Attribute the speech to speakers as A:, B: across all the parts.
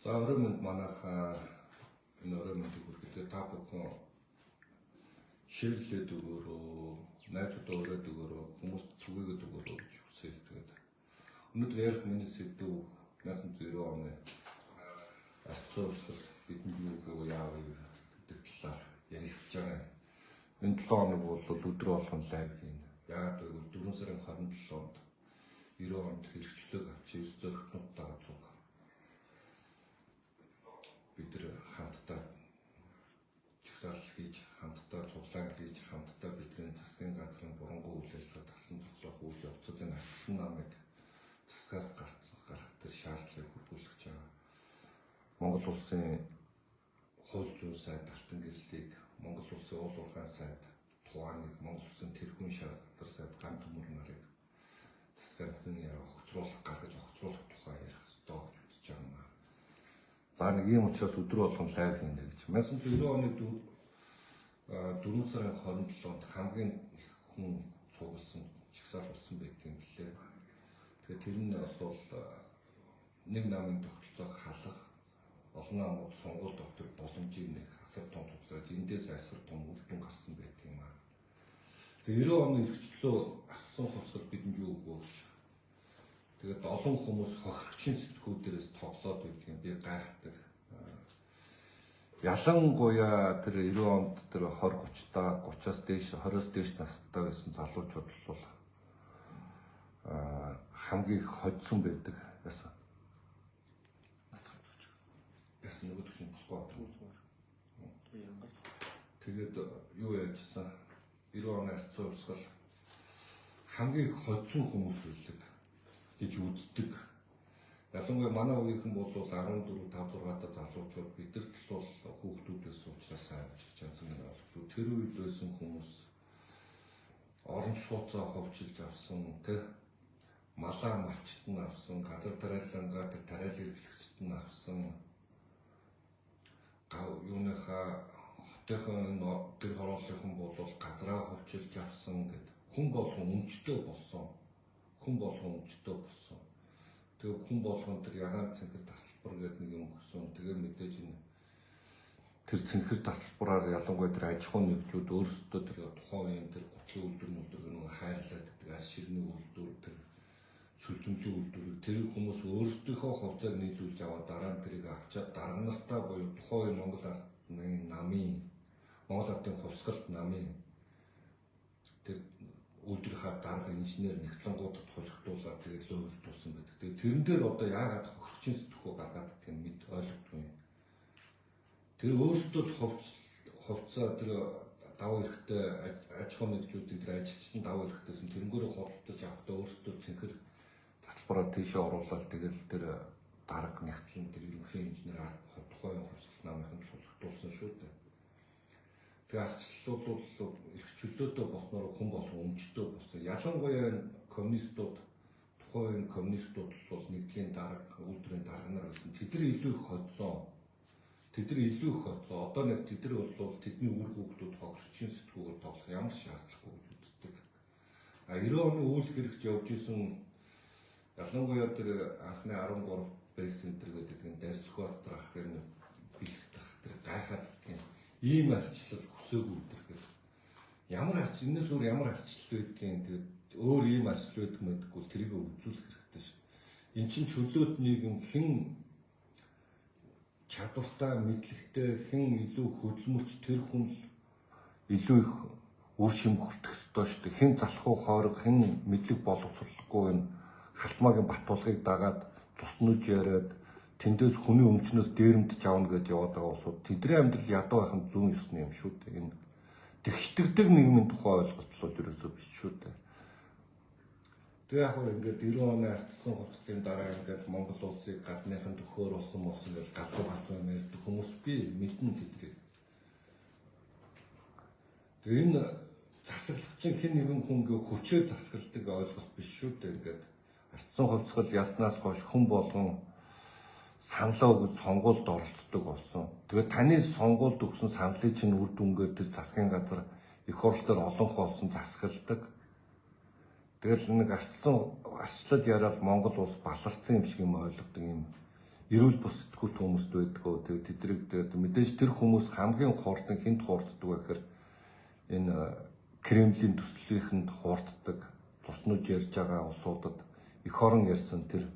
A: За, оройн мэнд манайхаа. Энэ оройн мэндийг хүргэхдээ та бүхэн share лээд өгөөрөө, найзуудаа уриад өгөөрөө, хүмүүст түгээгээд өгөөрөө гэж хүсье. Тэгээд өнөөдөр ярих миний сэдэв 1990 оны арц урсгал бидэнд юу өгөв, яав гэдэг талаар ярих гэж байгаа юм. Энэ 7 хоног бол өдөр болгон live хийнэ. Яагаад гэвэл 4 сарын 27-нд 90 онд эрх чөлөөг авч эрс зоригтнуудтайгаа цуг бид нар хамтдаа жагсаал хийж, хамтдаа цуглаан хийж, хамтдаа бидний засгийн газрын бурангуй үйл ажиллагаа талсан зогсоох үйл явцуудын ардчилсан намыг засгаас гарах тэр шаардлагыг хүрхүүлж байгаа. Монгол улсын хууль зүйн сайд Алтан гэрлийг, Монгол улсын уул уурхайн сайд Тувааныг, Монгол улсын тэргүүн шалгалтар сайд Ган Төмөр нарыг засгийн яараа огцруулах, гаргаж огцруулах тухай ярих ёстой гэж үзэж байгаа юм аа. За, нэг ийм учраас өдөр болгон live хийнэ гэж. 1990 оны 4 сарын 27-нд хамгийн их хүн цугласан жагсаал болсон байдаг юм билээ. Тэгэхээр тэр нь бол нэг намын тогтолцоог халах, олон намууд сонгуульд орох тэр боломжийг нэг асар том цуглаад эндээс асар том үр дүн гарсан байдаг юм аа. Тэгээ 90 оны эрх чөлөө ассан хувьсгал бидэнд юу өгвөө гэж. Тэгээд олон хүмүүс хохирогчийн сэтгүүдээрээс тоглоод байдаг юм, би гайхдаг. Ялангуяа тэр 90 онд тэр 20 30 та 30-аас дээш, 20-оос дээш настай байсан залуучууд бол хамгийн их хоцсон байдаг. Яасан. Яасан, нөгөө төвшин болохгүй. Тэгээд юу яажсан? 90 оны арц урсгал хамгийн их хоцсон хүмүүс байлаг гэж үздэг. Ялангуяа манай үеийнхэн бол 14 5 6 та залуучууд, бидэрт бол хүүхдүүд байсан учраас сайн авчирч чадсан гэнэ болов. Тэр үед байсан хүмүүс орон сууцаа ховчилж авсан, тэ, малаа малчт нь авсан, газар тариалангаа тэр тариал эрхлэгчд нь авсан, гав юуныхаа хотынхон гэр хорооллынхан бол газраа ховчилж авсан гэд хүн болгон өмчтөө болсон. Хүн болгон өмчтөө болсон. Тэгээ хүн болгон тэр ягаан цэнхэр тасалбар гэдэг нэг юм өгсөн. Тэгээ мэдээж энэ тэр цэнхэр тасалбараар ялангуяа тэр аж ахуйн нэгжүүд өөрсдөө тэр тухайн үеийн тэр гутлын үйлдвэр мүлдвэр нэг хайрлаад гэдэг аш ширний үйлдвэр, тэр сүлжимлийн үйлдвэрийг тэр хүмүүс өөрсдийнхөө хувьцааг нийлүүлж аваад дараа нь тэрийг авчаад дарга нартаа буюу тухайн үеийн Монгол ардын намын, Монгол ардын хувьсгалт намын тэр үйлдвэрийнхаа дарга инженер нэгтлэнгуудад холигдуулаад тэгээд лөөрдүүлсэн байдаг. Тэгээд тэрэн дээр одоо яагаад хохирогчийн сэтгхүү гаргаад гэдгийг мэд ойлгохгүй юм. Тэр өөрсдөө хувьцаа тэр давуу эрхтэй аж ахуйн нэгжүүдийн тэр ажилчид нь давуу эрхтэйсэн тэрнгүүрээ худалдаж авахдаа өөрсдөө цэнхэр тасалбараа тийшээ оруулаад тэгэл тэр дарга нэгтлэн тэр ерөнхий инженер ард тухайн хувьсгал намынханд холигдуулсан шүү дээ. Тэгээ арчлал бол эрх чөлөөтэй болсноор хүн болгон өмчтөө болсон. Ялангуяа энэ коммунистууд, тухайн коммунистууд бол нэгдлийн дарга, үйлдвэрийн дарга нар байсан. Тэд нар илүү их хоцсон. Тэд нар илүү их хоцсон. Одоо нэг тэд нар бол тэдний үр хүүхдүүд хохирчийн сэтгүүгээр тоглох ямар шаардлагагүй гэж үздэг. А 90 оны үйл хэрэгт явж исэн, ялангуяа тэр анхны 13 пресс центр гэдэг энэ Дайрсүхбаатар ахын бэлгэх тэр гайхаад юм. Ийм арчлал хүсээгүй өдр гэх. Ямар арч энэс өөр ямар арчлал байдгийг, тэгээд өөр ийм арчлал байдаг мэдгүй, тэрийг үзүүлэх хэрэгтэй шүү. Эн чинь чөлөөт нийгэм, хэн чадвартай, мэдлэгтэй, хэн илүү хөдөлмөрч, тэр хүн илүү их үр шим хүртэх ёстой шүү дээ. Хэн залхуу хоорог, хэн мэдлэг боловсролгүй энэ халтмаагийн Батулгыг дагаад цуснууж яриад тэндээс хүний өмчнөөс дээрэмдэж авна гэж яваад байгаа улсууд, тэдний амьдрал ядуу байх нь зүүн ёсны юм шүү дээ. Энэ тэгштгэдэг нийгмийн тухай ойлголтлууд ерөөсөө биш шүү дээ. Тэгээ яг хөө ингээд 90 оны ардсан хувцлын дараа ингээд Монгол улсыг гадныхан төхөөр болсон болсон гэж галзуу галзуу юм ярьдаг хүмүүс би мэднэ тэднийг. Тэгээ энэ засаглагчийн хэн нэгэн хүн гээ хүчээр засагладаг ойлголт биш шүү дээ. Ингээд ардсан хувьсгал ялснаас хойш хүн болгон саналаа өгөж сонгуульд оролцдог болсон. Тэгээ таны сонгуульд өгсөн саналыг чинь үр дүнгээр тэр засгийн газар эх хурлын олонх болсон засагладаг. Тэгэл нэг арчлан арчлал яриад Монгол улс баларсан юм шиг юм ойлгодог юм. Эрүүл бус сэтгүүлт хүмүүст байдаг. Тэгээд тэдрийг тэгээд мэдээж тэр хүмүүс хамгийн хурдан хүнд хуурддаг вэ гэхээр энэ Кремлийн төслийнхэнд хуурддаг, цуснууж ярьж байгаа улсуудад эх орон ярьсан тэр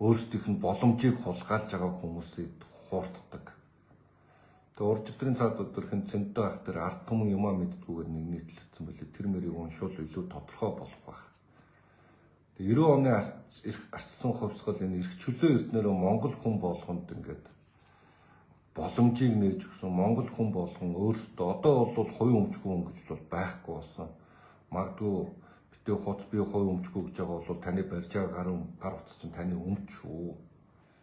A: өөрсдийнх нь боломжийг хулгайлж байгаа хүмүүсийг хуурддаг. Тэгээ урд өдрийн цаад өдөрхөн цэндэ ах тэр ард түмэн юмаа мэддгүүгээр нэг нийтлэгдсэн байлээ. Тэр мөрийг уншвал илүү тодорхой болох байх. Тэгээ 90 оны арчсан хувьсгал энэ эрх чөлөө эрднэрөө Монгол хүн болгонд ингээд боломжийг нээж өгсөн. Монгол хүн болгон өөрсдөө одоо бол хувийн өмчгүй хүн гэж бол байхгүй болсон. Магадгүй битээ хуц би хувийн өмчгүй гэж байгаа бол таны барьж байгаа гар утас чинь таны өмч шүү.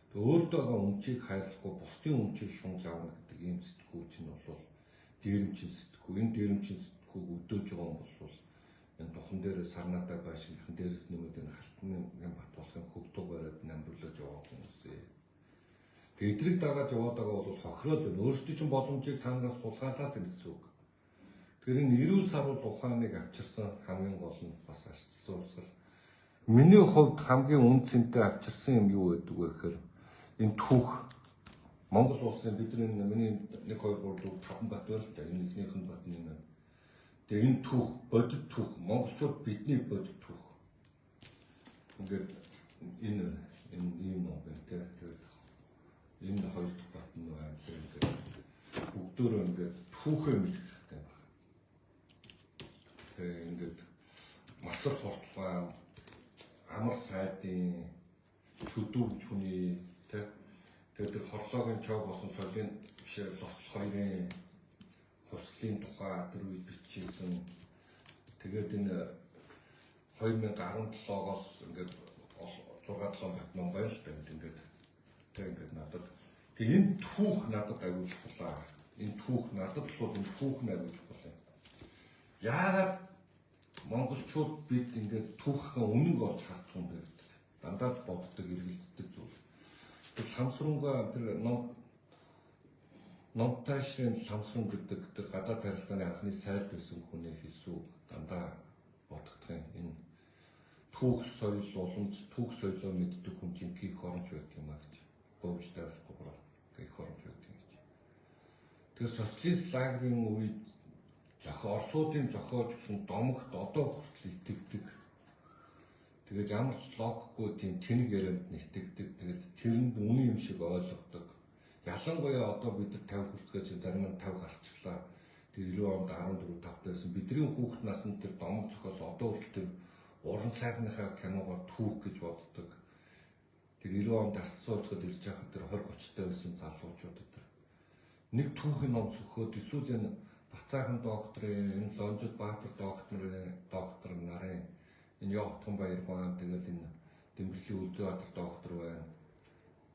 A: Тэгээ өөртөө байгаа өмчийг хайрлахгүй бусдын өмчийг шунж авна гэдэг ийм сэтгхүү чинь бол дээрэмчин сэтгхүү. Энэ дээрэмчин сэтгхүүг өдөөж байгаа юм бол энэ духан дээр сарнаатай байшингийнхэн дээрээс нэмээд энэ халтны бат болохын хөгдөг бариад намруулж яваа хүмүүсээ. Тэгээ эдрийг дагаад яваад байгаа бол хохирол байна. Өөрсдийн чинь боломжийг таанаас хулгайлаад байна гэсэн үг. Тэгэхээр энэ эрүүл саруул ухааныг авчирсан хамгийн гол нь бас арчилсан урсгал. Миний хувьд хамгийн үн цэнтэй авчирсан юм юу байдаг вэ гэхээр энэ түүх. Монгол улсын бидний миний 1 2 3 4 5 бат байна л да. Энэ эхнийх нь бат нь энэ. Тэгээ энэ түүх, бодит түүх, монголчууд бидний бодит түүх. Ингээд энэ энэ ийм ном байна те. Тэгээд энэ хоёр дахь бат нь байна. Тэгээд бүгдөө ингээд түүхээ мэдэх хэрэгтэй байна. Тэгээ ингээд масар хортлоо, амар сайдын төдүүж хүний те. Тэгээд тэр хорлоогийн чог болсон солийн биш лосл хоёрын хувьслын тухай тэр үед бичижсэн. Тэгээд энэ 2017-оос ингээд 6 7 бат ном байна л да. Ингээд тэг ингээд надад тэг энэ түүх надад аюул чухлаа. Энэ түүх надад бол энэ түүх нь аюул чухал юм. Яагаад монголчууд бид ингээд түүхээ үнэн олж хардах юм бэ гэдэг. Дандаа л боддог, эргэлздэг зүйл. Тэр ламсрунгаа тэр ном Номтайшрын ламсрун гэдэг тэр гадаад харилцааны анхны сайд байсан хүний хэлсүү дандаа бодогдох юм. Энэ түүх соёл уламж, түүх соёлоо мэддэг хүн жинхэнэ их оронч байдаг юм а гэж. Говьж дайрахгүй буруу. Их оронч байдаг юм гэж. Тэр социалист лагерын үед Орсуудын зохиож өгсөн домогт одоо хүртэл итгэдэг. Тэгээд ямар ч логикгүй тийм тэнэг ярианд итгэдэг. Тэгээд тэрэнд үнэн юм шиг ойлгодог. Ялангуяа одоо бид нар 50 хүрцгээч зарим нь 50 гарчглаа. Тэр 90 онд 14 5 байсан. Бидний хүүхэд наснд тэр домог зохиос одоо хүртэл тэр уран сайхныхаа киногоор түүх гэж боддог. Тэр 90 онд арцсан улсад ирж байхад тэр 20 30 та байсан залуучууд тэр нэг түүхийн ном сөхөөд эсвэл энэ Бацаахан докторын, энэ Лонжид Баатар доктор нарын энэ Йоотхон баяр байна. Тэгэл энэ Дэмбэрлийн Үлзүүбаатар доктор байна.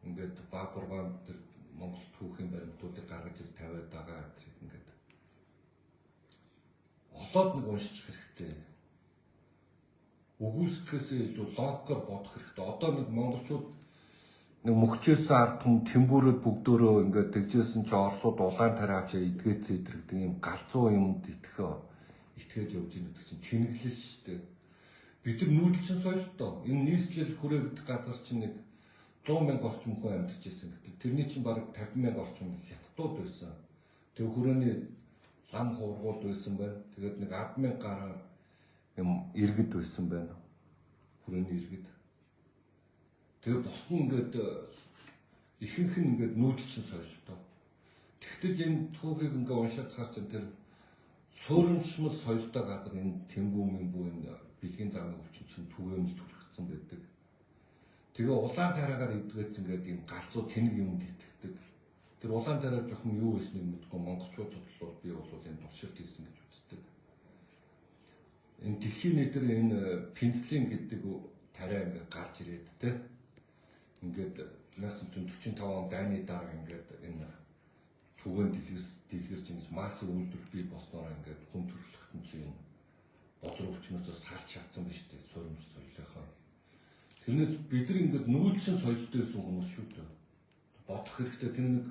A: Ингээд Баабургаан тэр Монгол түүхийн баримтуудыг гаргаж ир тавиад байгаа. Тэр ингээд олоод нэг уншчих хэрэгтэй. Үгүйсгэхээсээ илүү логикоор бодох хэрэгтэй. Одоо нэг монголчууд нэг мөхчөөсөн ард түмэн тэмбүүрээд бүгдөөрөө ингээд тэгжсэн чи Оросууд улаан тариа авчаа эдгээцээ идрэгдэг юм галзуу юмд итгэж явж байгаа гэдэг чинь тэнэглэл шүү дээ. Бид нар нүүдэлчин соёлтой. Энэ нийслэл хүрээ гэдэг газар чинь нэг 100 мянга орчим хүн амьдарч ирсэн гэдэг. Тэрний чинь бараг 50 мянга орчим хятадууд байсан. Тэр хүрээний лам хуврагууд байсан байна. Тэгээд нэг 10 мянга гаруй юм иргэд байсан байна. Хүрээний иргэд. Тэгээ бус нь ингээд ихэнх нь ингээд нүүдэлчин соёлтой. Тэгтэл энэ түүхийг ингээд уншаад хаар чинь тэр суурьшмал соёлтой газар энэ тэнгуү мэмбүү энэ бэлгийн замын өвчин чинь түгээмэл төрөгдсөн байдаг. Тэгээ улаан тариагаар идгээц ингээд ийм галзуу тэнэг юмд итгэдэг. Тэр улаан тариа жоохон юу байсныг мэдгүй монголчуудад бол би бол энэ туршилт хийсэн гэж үздэг. Энэ дэлхийн нийтээр энэ пенцлин гэдэг тариа ингээд гарч ирээд те. Ингээд 1945 он дайны дараа ингээд энэ түгээн дэлгэрч ингэж массын үйлдвэр бий болсноор ингээд хүн төрөлхтөн чинь бозроо өвчнөөс салж чадсан биз дээ суурьмж соёлынхаа. Тэрнээс бид нар ингээд нүүдэлчин соёлтой байсан хүмүүс шүү дээ. Бодох хэрэгтэй тэр нэг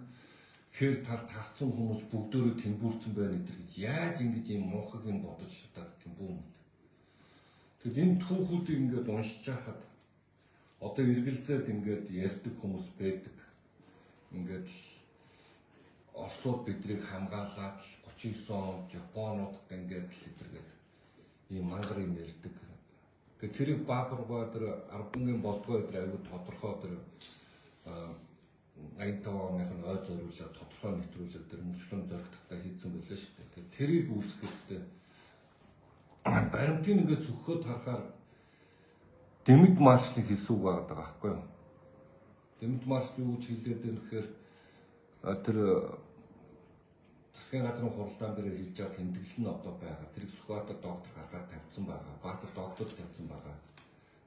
A: хэр тал тасцсан хүмүүс бүгдөөрөө тэмбүүрцэн байна гэдэг гэж яаж ингэж ийм муухай юм бодож шатаад тэмбүү юм. Тэгэд энэ түүхүүдийг ингээд уншиж байхад Одоо эргэлзээд ингээд ярьдаг хүмүүс байдаг. Ингээд л Оросууд бидрийг хамгаалаад 39 онд Японуудад ингээд л хэдэргээд ийм мангар юм ярьдаг. Тэгээ тэрийг Баабаргаа тэр 10-ын болдгоо тэр аягүй тодорхой тэр 85 оных нь ой зориулаад тодорхой нэвтрүүлэг тэр мөрчлөн зоригтолтой хийцэн байлаа шүү дээ. Тэгээ тэрийг үүсгэхдээ баримтын ингээд сөхөхөд харахаар Дэмэд маршны хэлсэн үг байгаа байхгүй юу? Дэмэд марш юу гэж хэлээд байна гэхээр тэр засгийн газрын хуралдаан дээр хийж байгаа тэмдэглэл нь одоо байгаа. Тэрийг Сүхбаатар доктор гаргаад тавьсан байгаа. Баатар доктор тавьсан байгаа.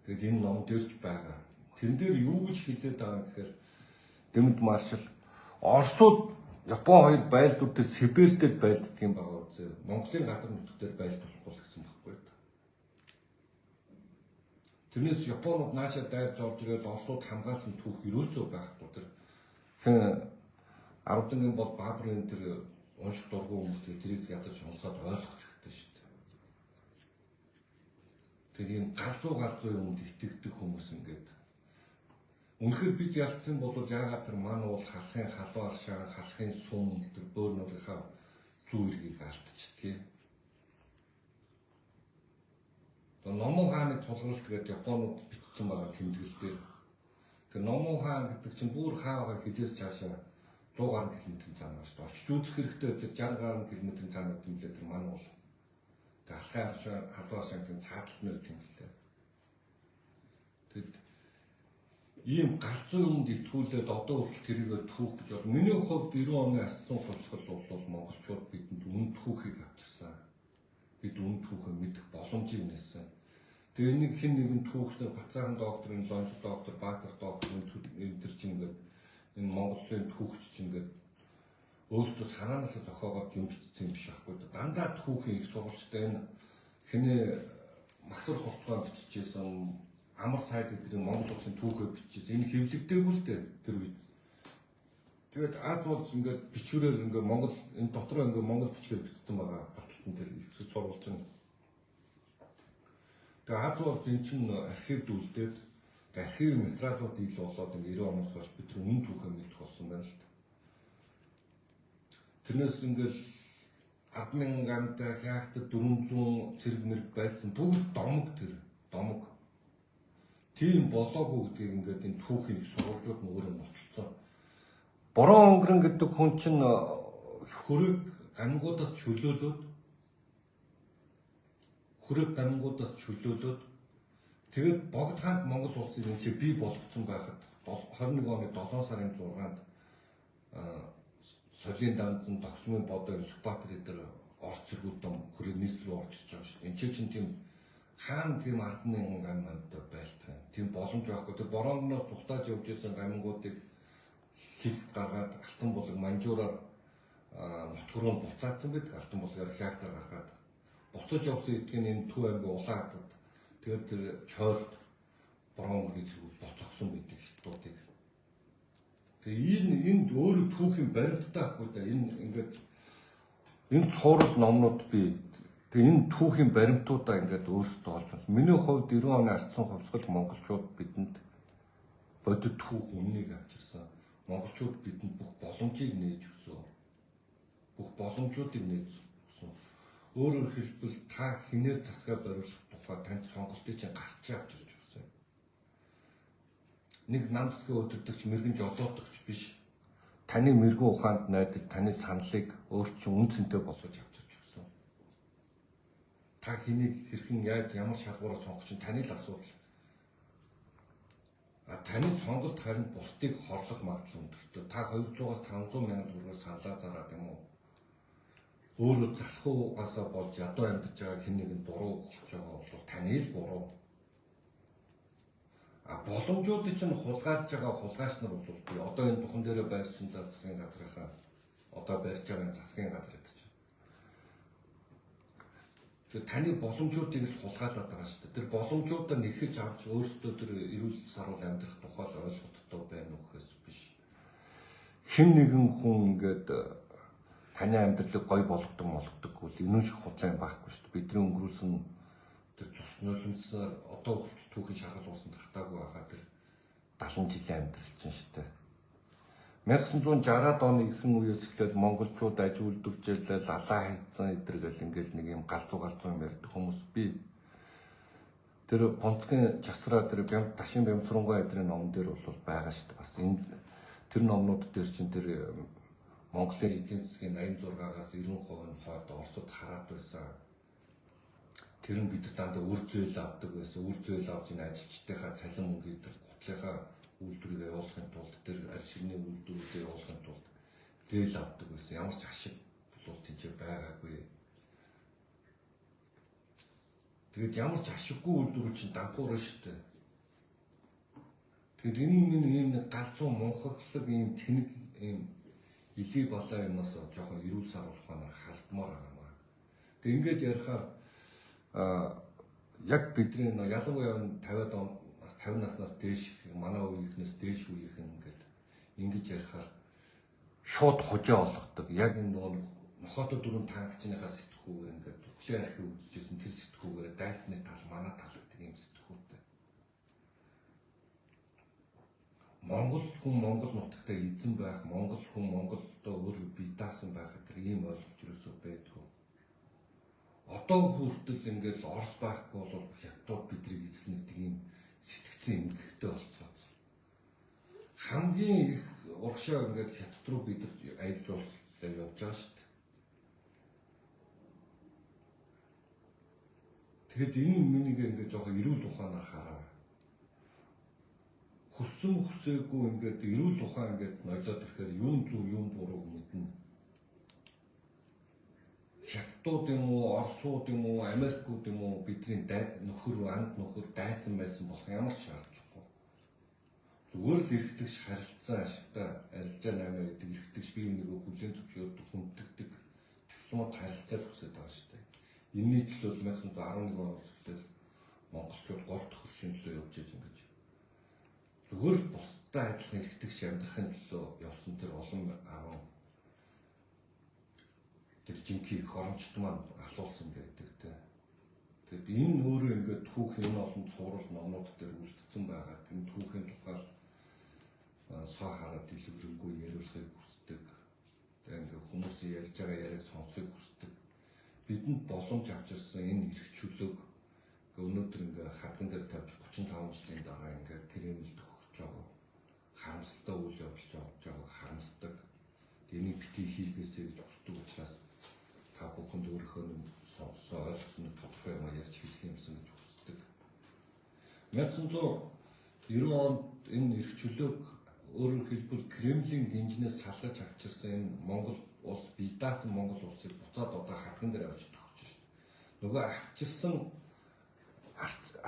A: Тэгээд энэ ном дээр ч байгаа. Тэрэн дээр юу гэж хэлээд байгаа гэхээр Дэмэд маршал Оросууд Япон хоёр байлдууд дээр Сибирь дээр байлддаг юм байгаа үзээ. Монголын газар нутаг дээр байлдуулахгүй л гэсэн байхгүй юу? Тэрнээс Японууд наашаа дайрж орж ирээд Оросууд хамгаалсан түүх ерөөсөө байхгүй. Тэр хэн Арвдангийн бол Баабрын тэр унших дургүй хүмүүс тэрийг ядаж унсаад ойлгох хэрэгтэй шүү дээ. Тэр ийм галзуу юмд итгэдэг хүмүүс ингээд үнэхээр бид ялцсан бол яагаад тэр ман уул халахын халуун алшаан халахын сум тэр бөөр нурынхаа зүү эргийг алдчихдгийг. Номон хааны тулгалт гэдэг Японууд бичсэн байгаа тэмдэглэл дээр. Тэр Номон хаан гэдэг чинь бүр хаа байгаа хилээс цаашаа 100 гаруй км-ийн цаана байна шүү дээ. Очиж үзэх хэрэгтэй тэр 60 гаруй км-ийн цаана гэдэг юм лээ тэр ман уул. Тэр алхай аршаа халуун аршаан гэдэг цаадалт нэр юм лээ. Тэгэд ийм галзуу юмд итгүүлээд одоо хүртэл тэрийгэ түүх гэж бод. Миний хувьд 90 оны ассан хувьсгал бол монголчууд бидэнд үн түүхийг авчирсан. Бид үн түүхээ мэдэх боломжийг нээсэн. Тэгээ энийг хэн нэгэн түүхчнэр Бацаахан доктор, энэ Лонж доктор, Баатар доктор энэ төр чинь ингээд энэ Монголын түүхч чинь ингээд өөрсдөө санаанаасаа зохиогоод юм бичсэн юм биш байхгүй. Дандаа түүхийн их сурвалжтай энэ хинээ Магсар хурцгаан бичижсэн, Амар сайд эдрийн Монгол улсын түүхээ бичижсэн. Энэ хэвлэгдээгүй л дээ тэр үед. Тэгээд ад болж ингээд бичвэрээр ингээд Монгол энэ дотроо ингээд Монгол бичгээр бичсэн байгаа барталтан тэр их сурвалж нь. Тэгээ аз болж эн чинь архивд үлдээд архив материалууд ил болоод ингээ 90 оноос хойш бид нар үнэн түүхээ мэдэх болсон байна л та. Тэрнээс ингээл 10,000 амтай хяахта 400 цэрэг мэрэг байлцсан бүгд домог тэр домог. Тийм болоогүй гэдгийг ингээд энэ түүхийн их сурвалжууд нь өөрөө нотлцсон. Борон өнгөрөн гэдэг хүн чинь хөрөг гамгуудаас чөлөөлөөд хөрөг гамгуудаас чөлөөлөөд тэгээд Богд хаанд Монгол улсыг энэ чи бий болгоцсон байхад 21 оны 7 сарын 6-нд Солийн данзан Догсмын бодоо Сүхбаатар эдэр Орос цэргүүд дом хөрөг нийс рүү орж ирж байгаа шүү дээ. Энд чинь тийм хаан тийм 10,000 гам амтай байлтах юм. Тийм боломж байхгүй. Тэр борооноос зүхтааж явж исэн гамингуудыг хил гаргаад Алтан булаг Манжуураар нутг руу буцаацсан байдаг. Алтан булгаар хяактар гаргаад буцаж явсан гэдгийг энэ Төв аймгийн улаан хатад тэгээд тэр чойрт бронгийн цэргүүд буцагсан байдаг хятадуудыг. Тэгээ энэ энд өөрөө түүхийн баримттай байхгүй да. Энэ ингээд энэ цуврал номнууд би тэгээ энэ түүхийн баримтуудаа ингээд өөрсдөө олж унсан. Миний хувьд 90 оны ардсан хувьсгал монголчууд бидэнд бодит түүх үннийг авчирсан. Монголчууд бидэнд бүх боломжийг нээж өгсөн. Бүх боломжуудыг нээж өгсөн. Өөрөөр хэлбэл та хинээр засгаа бариулах тухай танд сонголтыг чинь гарч авчирч өгсөн. Нэг нам засгийн удирдагч мэрэгэн жолоодогч биш. Таны мэрэгэн ухаанд найдаж таны саналыг өөр чинь үн цэнтэй болгож авчирч өгсөн. Та хэнийг хэрхэн яаж ямар шалгуураар сонгох чинь таны л асуудал. А таны сонголт харин бусдыг хорлох магадлал өндөртэй. Та 200-аас 500 мянган төгрөгөөр саналаа зараад юм уу? Өөрөө залхуугаасаа болж ядуу амьдарч байгаа хэн нэгэнд буруу болж байгаа бол таны л буруу. А боломжуудыг чинь хулгайлж байгаа хулгайч нар бол би одоо энэ духан дээрээ байрсан засгийн газрынхаа одоо барьж байгаа засгийн газар гэдэг чинь. Тэгэхээр таны боломжуудыг л хулгайлаад байгаа шүү дээ. Тэр боломжуудаа нэхэж авч өөрсдөө тэр эрүүл саруул амьдрах тухай л ойлголттой байна уу гэхээс биш. Хэн нэгэн хүн ингээд таны амьдралыг гой болгодог молгодоггүй л энэ шиг худлаа юм байхгүй шүү дээ. Бидний өнгөрүүлсэн тэр цус нулимсаар одоо хүртэл түүхийн шаргал уусан татаагүй байгаа тэр 70 жилийн амьдрал чинь шүү дээ. 1960-аад оны ихэнх үеэс эхлээд монголчууд аж үйлдвэржээлээ лалаа хайцсан эдэр гэл ингээл нэг юм галзуу галзуу юм ярьдаг хүмүүс би тэр Понцгийн часраа тэр Ташин Бямцрунгаа эдрийн ном дээр бол байгаа шүү дээ. Бас энэ тэр номнууд дээр чинь тэр Монголын эдийн засгийн 86-аас 90% нь хойд Оросд хараат байсан. Тэр нь бид нар дандаа үр зөөл авдаг байсан. Үр зөөл авч энэ ажилчдынхаа цалин мөнгө эдэр гутлынхаа үйлдвэрийг явуулахын тулд тэр аль ширний үйлдвэрүүдээ явуулахын тулд зээл авдаг байсан. Ямар ч ашиг бол тийч байгаагүй. Тэгээд ямар ч ашиггүй үйлдвэр чинь дампуур шүү дээ. Тэгээд энэ минь ийм нэг галзуу мунхаглаг ийм тэнэг ийм илий балаа юмас жоохон эрүүл саруул ухаанаар халдмаар байгаа юм аа. Тэг ингээд ярихаар яг бидний ялангуяа 50-аад он 50 наснаас дээш манай үеийнхнээс дээш үеийнхэн ингээд ингэж ярихаар шууд хужаа олгодог. Яг энэ нөгөө нохотой дөрвөн танкчныхаа сэтгхүүгээр ингээд үхлийн архив үзчихсэн тэр сэтгхүүгээр дайсны тал манай тал гэдэг ийм сэтгхүүтэй. Монгол хүн Монгол нутагтаа эзэн байх, Монгол хүн Монголдоо өөрөө бие даасан байх гэдэг ийм ойлголт юусоо байдгүй. Одоо хүртэл ингээд Орос байхгүй бол хятадууд бидрийг эзлэнэ гэдэг ийм сэтгцэн эмгэгтэй болцсон. Хамгийн их урагшаа ингээд хятад руу бид нар аялал жуулчлалаар явж байгаа шүү дээ. Тэгэхэд энэ миний ингээд жоохон эрүүл ухаанаар хараа. Хүссэн хүсээгүй ингээд эрүүл ухаан ингээд ноёлоод ирэхээр юун зөв юун бурууг мэднэ. Хятадууд юм уу, Оросууд юм уу, Америкууд юм уу бидний нөхөр, анд нөхөр дайсан байсан болох ямар ч шаардлагагүй. Зүгээр л эргэтгэж харилцаа ашигтай арилжаа 8 гэдэг эргэтгэж бие биенийгөө хүлээн зөвшөөрдөг, хүндэтгдэг дипломат харилцааг хүсэж байгаа шүү дээ. Энэний төлөө 1911 оноос эхлээд монголчууд гол тохиршийн төлөө явж яж ингэж зүгээр л бусдад адилхан эргэтгэж амьдрахын төлөө явсан тэр олон 10 тэр жинхэнэ их орончд маань алуулсан байдаг те. Тэгэд энэ өөрөө ингээд түүхийн энэ олон цуврал номнууд дээр үлдсэн байгаа. Энэ түүхийн тухай соо хараад дэлгэрэнгүй яриулахыг хүсдэг. Тэгээ ингээд хүмүүсийн ярьж байгаа яриаг сонсохыг хүсдэг. Бидэнд боломж авчирсан энэ эрх чөлөөг өнөөдөр ингээд хадган дээр тавьж 35 жилийн дараа ингээд Кремлд өгч байгаа. Харамсалтай үйл явдал явж байгаа харамсдаг. Энийг битгий хийгээсэй гэж хүсдэг учраас та бүхэнд өөрийнхөө сонссон ойлгосон тодорхой юм ярьж хэлэх юмсан гэж хүсдэг. 1990 онд энэ эрх чөлөөг өөрөөр хэлбэл Кремлийн гинжнээс салгаж авчирсан энэ Монгол улс бие даасан Монгол улсыг буцаад одоо хадган дээр авч төгсөж шээ. Нөгөө авчирсан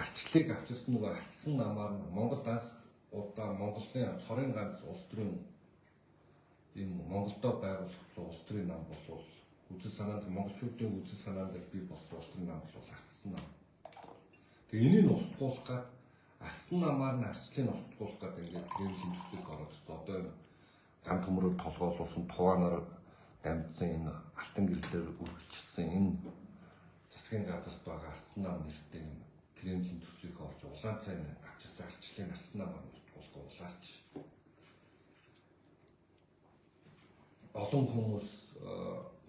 A: арчлыг авчирсан нөгөө арчсан намаар нь Монголд анх удаа Монголын цорын ганц улс төрийн ийм Монголдо байгуулагдсан улс төрийн нам болвол үзэл санаанд монголчуудын үзэл санаанд бий болсон улс төрийн нам бол арчсан нам. Тэгээ энийг нь устгуулах гад арчсан намаар нь арчлыг нь устгуулах гад ингээд Кремлийн төслийг ороод ирсэн. Одоо энэ гам төмрөөр толгойлуулсан туваанаар дамжсан энэ алтан гэрлээр үргэлжилсэн энэ засгийн газарт байгаа арчсан нам нэртэй юм Кремлийн төслийг орж улаан цайн авчирсан арчлыг арчсан намаар нь устгуулах улаарч. Олон хүмүүс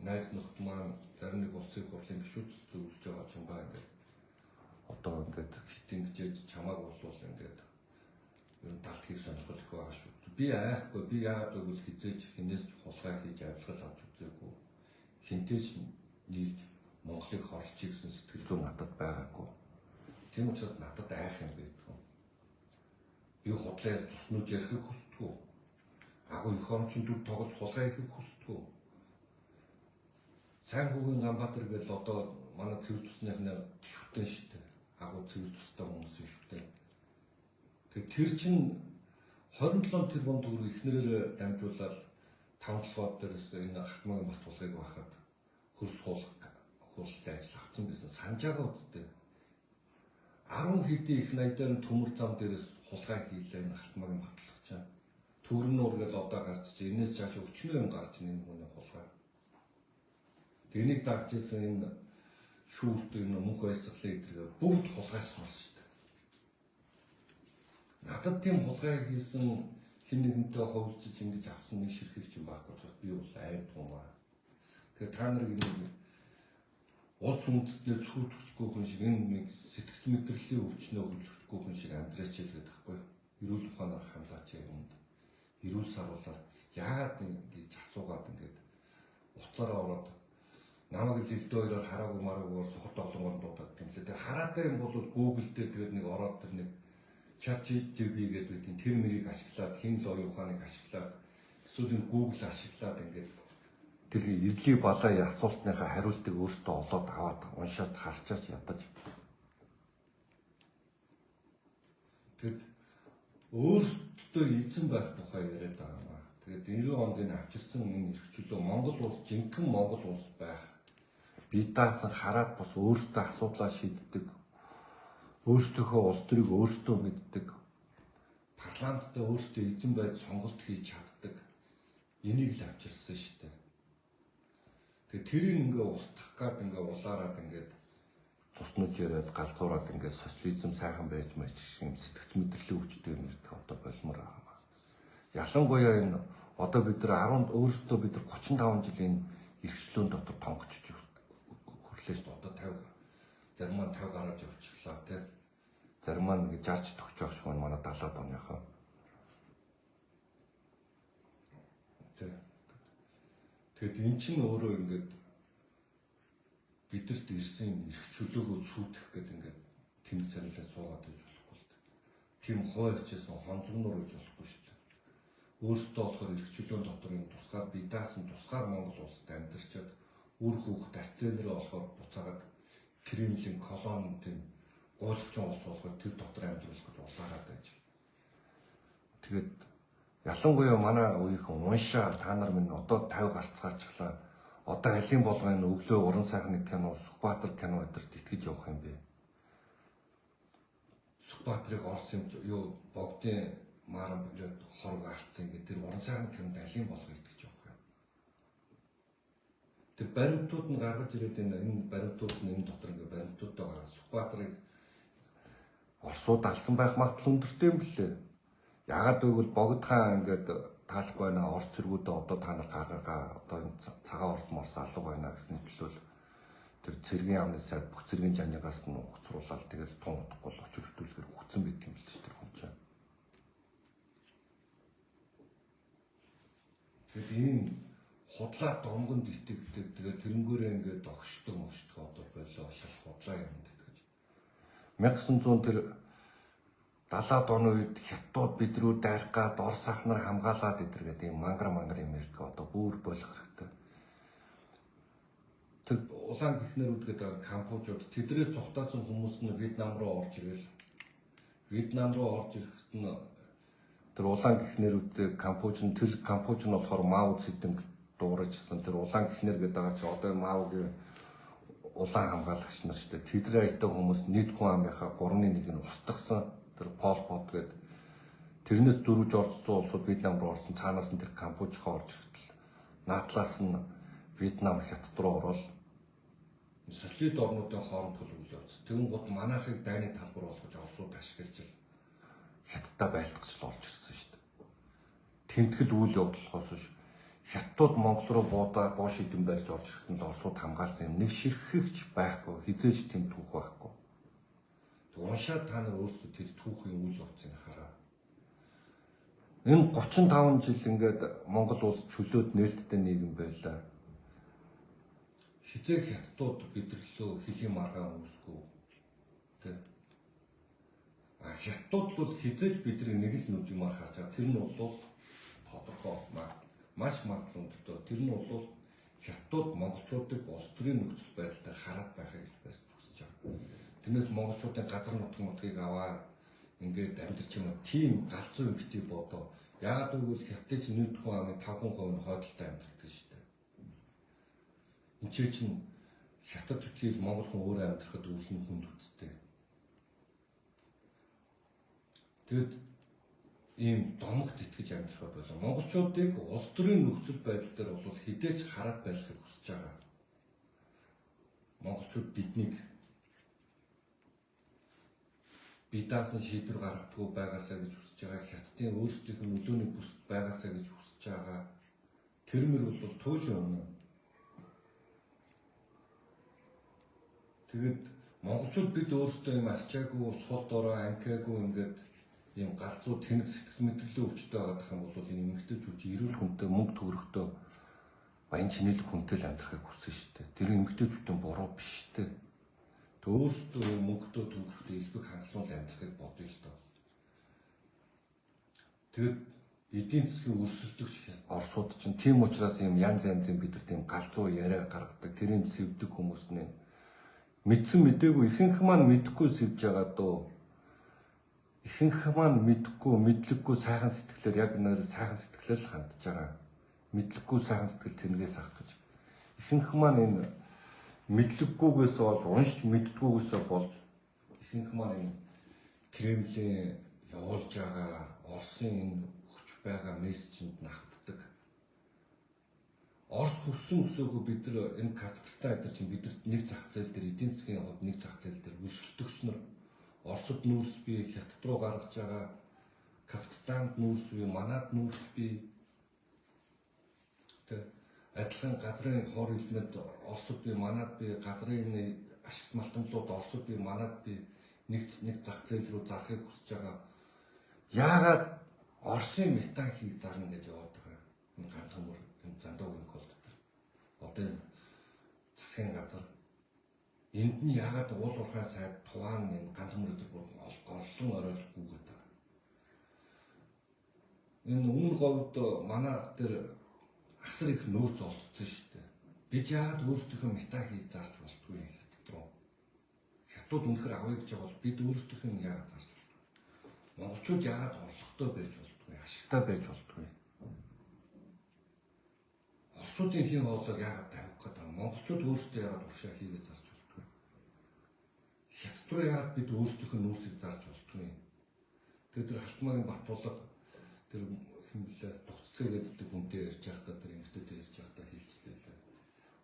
A: найз нөхд маань зарим нэг улсын хурлын гишүүд зөвлөж байгаа ч юм ба ингээд одоо ингээд хит ингэж чамааг болвол ингээд ер нь талт хийх сонирхол их байгаа шүү. Би айхгүй, би яагаад гэвэл хизээж хинээс ч хулгай хийж авилгал авч үзээгүй. Хинтээ ч нийлж Монголыг хорлчих гэсэн сэтгэл зүй надад байгаагүй. Тийм учраас надад айх юм байдгүй. Би худлаа цуснууж ярихыг хүсдэггүй. Агуу эх орчин дүр тоглож хулгай хийхийг хүсдэггүй. Сайн хүүгийн Ганбаатар гэл одоо манай цэвэр цусныхны шүтэн шүү дээ. Агуу цэвэр цустай хүмүүсийн шүтэн. Тэгээ тэр чинь 27 тэрбум төгрөг эхнэрээр дамжуулаад 5 толгой дээрээс энэ Хатмаагийн бат тулгыг байхад хөрс хуулах хуралтай ажил авцсан байсан. Санжаага үсттэй. 10 хэдийн их найдаар төмөр зам дээрээс хулгай хийлээ энэ Хатмаагийн батлах чаа. Төврөн нуур гэл одоо гарч чи энэс чааш өчнөө юм гарч энэ хүний хулгай. Тэнийг дагж исэн энэ шүүрт энэ мөнх байсгалын эдрэгээ бүгд хулгайлсан шүү дээ. Надад тийм хулгай хийсэн хэн нэгэнтэй ховлжиж ингэж авсан нэг ширхэг юм байхгүй учраас би бол айдгүй маа. Тэгээ та нарыг нэг улс үндэстнээ сүйтгэжгүй хүн шиг энэ нэг сэтгэц мэдрэлийн өвчнөө хөдлөхгүй хүн шиг амьдраач л гэдэг байхгүй. Эрүүл ухаанаар хамлаач юмд. Эрүүл саруулаар яагаад ингэж асуугаад ингээд уцаараа ороод намайг л элдв хоёроор хараагүй мараагүйгээр сохор тоглонгоор дуудаад юм лээ. Тэгээ хараатай юм бол Google дээр тэгээд нэг ороод тэр нэг ChatGPT гэдэг үгийн тэр мэрийг ашиглаад хин л оюун ухааныг ашиглаад эсвэл энэ Google ашиглаад ингээд тэр эвлий балай асуултныхаа хариултыг өөртөө олоод аваад уншаад харчаач ядаж. Тэгэд өөрсдөө эзэн байх тухай яриад байгаа юм аа. Тэгээд 90 онд энэ авчирсан энэ эрх чөлөө Монгол улс жинхэнэ Монгол улс байх. Бие даасан хараад бас өөрсдөө асуудлаа шийддэг. Өөрсдийнхөө улс төрийг өөрсдөө мэддэг. Парламенттай өөрсдөө эзэн байж сонголт хийж чаддаг. Энийг л авчирсан шүү дээ. Тэгээ тэрийг ингээ устгах гад ингээ улаарад ингээд цуснаж яриад галзуураад ингээд социализм сайхан байж мэж гэх юм сэтгэц мэдрэлийн өвчтөй юм ирдэг одоо болмоор байгаа юм. Ялангуяа энэ одоо бид нар 10 өөрсдөө бид нар 35 жил энэ эрхчлөөн дотор тонгочж хүрлээ шүү дээ. Одоо 50 зарим маань 50 гараж явчихлаа тий. Зарим маань ингээ 60 төгч байх шиг байна манай 70-аад оныхоо. Тий. Тэгэд эн чинь өөрөө ингээд бидэрт ирсэн эрх чөлөөгөө сүйтгэх гэдэг ингээд тэнд царилаа суугаад байж болохгүй л дээ. Тийм хой хичээсэн хонзгноор байж болохгүй шүү дээ. Өөрсдөө болохоор эрх чөлөөн дотор юм тусгаар бие даасан тусгаар Монгол улсад амьдарчаад үр хүүхд арцэнэрээ болохоор буцаагаад Кремлийн колони тийм гуйлагчин улс болгоод тэр дотор амьдруулах гэж улаарад байж. Тэгээд ялангуяа манай үеийнхэн уншаа та нар минь одоо 50 гарцгаарчлаа. Одоо алийн болгон энэ өглөө уран сайхны кино, Сүхбаатар кино өдөрт итгэж явах юм бэ? Сүхбаатарыг Орос юм юу богдын маран болоод хорог алдсан ингээд тэр уран сайхны кинонд алийн болгон итгэж явах юм. Тэр баримтууд нь гаргаж ирээд энэ баримтууд нь энэ дотор ингээд баримтуудтай байгаа. Сүхбаатарыг Оросууд алсан байх магадлал өндөртэй юм блээ. Ягаад гэвэл богд хаан ингээд таалахгүй байна. Орос цэргүүдээ одоо та нар гаргагаа одоо энэ цагаан орос морс алга байна гэсэн төлөөл тэр цэргийн амны сайд бүх цэргийн жанигаас нь угцруулаад тэгэл тун утгагүй л очир хөтөлгөр үхсэн байт юм л ч тэр хүн чинь. Тэгэд ийм худлаа домгонд итгэдэг. Тэгээд тэрнгүүрээ ингээд огшдог мөгшдөг одоо болоо шал худлаа юм итгэж. 1900 тэр 70-аад оны үед хятадууд бид рүү дайрах гад Орос ах нар хамгаалаад идэр гэдэг юм мангар мангар юм ярих одоо бүр болох хэрэгтэй. Тэр улаан гихнэрүүд гэдэг кампужууд тэдрээс цухтаасан хүмүүс нь Вьетнам руу орж ирэл. Вьетнам руу орж ирэхэд нь тэр улаан гихнэрүүд Кампуж нь тэр Кампуж нь болохоор Мао Цзэдунг дуурайжсэн тэр улаан гихнэр гэдэг байгаа чи одоо Маогийн улаан хамгаалагч нар шүү дээ. Тэдрээ аятай хүмүүс нийт хүн амынхаа 3-1 нь устгасан. Тэр Пол Пот гэдэг тэрнээс дөрвж орцсон улсууд Вьетнам руу орсон. Цаанаас нь тэр Кампужхаа орж ирэхдээ наадлаас нь Вьетнам хятад руу ороод социалист орнуудын хооронд үйл явц. Тэгүн гот манайхыг дайны талбар болгож Оросууд ашиглаж л хятадтай байлдах л орж ирсэн шүү дээ. Тэмтгэл үйл явдлахоос биш хятадууд Монгол руу буудаа боо шидэн барьж орж ирэхэд нь Оросууд хамгаалсан юм нэг ширхэгч байхгүй, хизээж тэм түүх байхгүй. Тэг уншаад та нар өөрсдөө тэр түүхийн үйл явцыг хараа. Энэ 35 жил ингээд Монгол улс чөлөөд нээлттэй нийгэм байлаа. Хизээ хятадууд бидэрлөө хөлийн маргаан үүсгэв. Тэ. А хятадууд бол хизээж бидний нэг л нүд юмар харж байгаа. Тэр нь бол тодорхой маш магадлал өндөртэй. Тэр нь бол хятадууд монголчуудыг улс төрийн нөхцөл байдалтай хараад байхыг л байж хүсэж байгаа. Тэрнээс монголчуудын газар нутаг мутгийг аваад ингээд амьдарч юм уу? Тийм галзуу юм битгий бодоо. Яагаад гэвэл хятадын чинь нийт хүн амын 5% нь хойдолтой амьдардаг шүү дээ. Энд чинь хятад төтгийг монгол хүн өөрөө амьдрахад өвлөн хүнд үсттэй. Тэгэд ийм домогт итгэж амьдрахад болоо. Монголчуудыг улс төрийн нөхцөл байдал дээр бол хідээч хараад байхыг хүсэж байгаа. Монголчууд биднийг Бидаасан шийдвэр гаргадаггүй байгаасаа гэж хүсэж байгаа. Хятадын өөрсдийнх нь нөлөөний бүсд байгаасаа гэж хүсэж байгаа. Тэр мөр бол туйлын өмнө. Тэгэд монголчууд бид өөрсдөө юм арчаагүй, сул дорой, анкаагүй ингээд ийм галзуу тэнэг сэтгэл мэдрэлийн өвчтэй байгаа юм бол энэ эмэгтэйчүүд эрүүл хүнтэй мөнгө төгрөгтөө баян чинэлэг хүнтэй л амьдрахыг хүсэн шүү дээ. Тэр эмэгтэйчүүдийн буруу биш шүү дээ. Тэг өөрсдөө мөнгөтэй төгрөгтэй элбэг хангалуун амьдрахыг бодъё л доо. Тэгэд эдийн засгийн өрсөлдөгч Оросууд чинь тийм учраас ийм янз янзын бид нар тийм галзуу яриа гаргадаг. Тэрийн сэвдэг хүмүүс нэ. Мэдсэн мдээгүй ихэнх маань мэдэхгүй сэвж байгаа дөө. Ихэнх маань мэдэхгүй, мэдлэггүй сайхан сэтгэлээр яг нэр сайхан сэтгэлээр л хандж байгаа. Мэдлэггүй сайхан сэтгэл тэрнээс авах гэж. Ихэнх маань энэ мэдлэггүйгээс болж, уншиж мэддгүйгээсээ болж ихэнх маань энэ Кремлийн явуулж байгаа Оросын энэ өгч байгаа мессежинд нахтдаг. Орос хүссэн өсөөгөө бид нар энэ Казахстан эдэр чинь бид нар нэг зах зээл дээр эдийн засгийн хувьд нэг зах зээл дээр өрсөлдөгч нар Оросд нүүрс бий, Хятад руу гаргаж байгаа, Казахстанд нүүрс бий, манад нүүрс бий. Тэ адилхан газрын хор элемент Оросд бий, манад бий, газрын ашигт малтамлууд Оросд бий, манад бий нэг зах зээл рүү зарахыг хүсэж байгаа. Яагаад Оросын метан хий зарна гэж яваад байгаа юм. Энэ ганц төмөр энэ зандуугийн кол дотор. Одоо энэ засгийн газар энд нь яагаад уул уурхай сайд туваан энэ ганц төмөр өдр бүр голлон оройлохгүй гэдэг. Энэ өмнө говьд манай дээр асар их нөөц олцсон шүү дээ. Бид яагаад өөрсдийнхөө метан хий зарж болтгүй юм Хятад руу. Хятад үнэхээр авъя гэж байгаа бол бид өөрсдийнхөө яагаад зарж болтгүй. Монголчууд яагаад орлоготой байж болтгүй, ашигтай байж болтгүй. Оросуудын хийн хоолойг яагаад тавих гэдэг юм. Монголчууд өөрсдөө яагаад урагшаа хийгээ зарж болтгүй. Хятад руу яагаад бид өөрсдийнхөө нүүрсийг зарж болтгүй. Тэр тэр Халтмаагийн Батулга тэр хэн блэ дуццээ гэдэг хүнтэй ярьж байхдаа тэр эмэгтэйтэй ярьж байхдаа хэлжлээ лээ.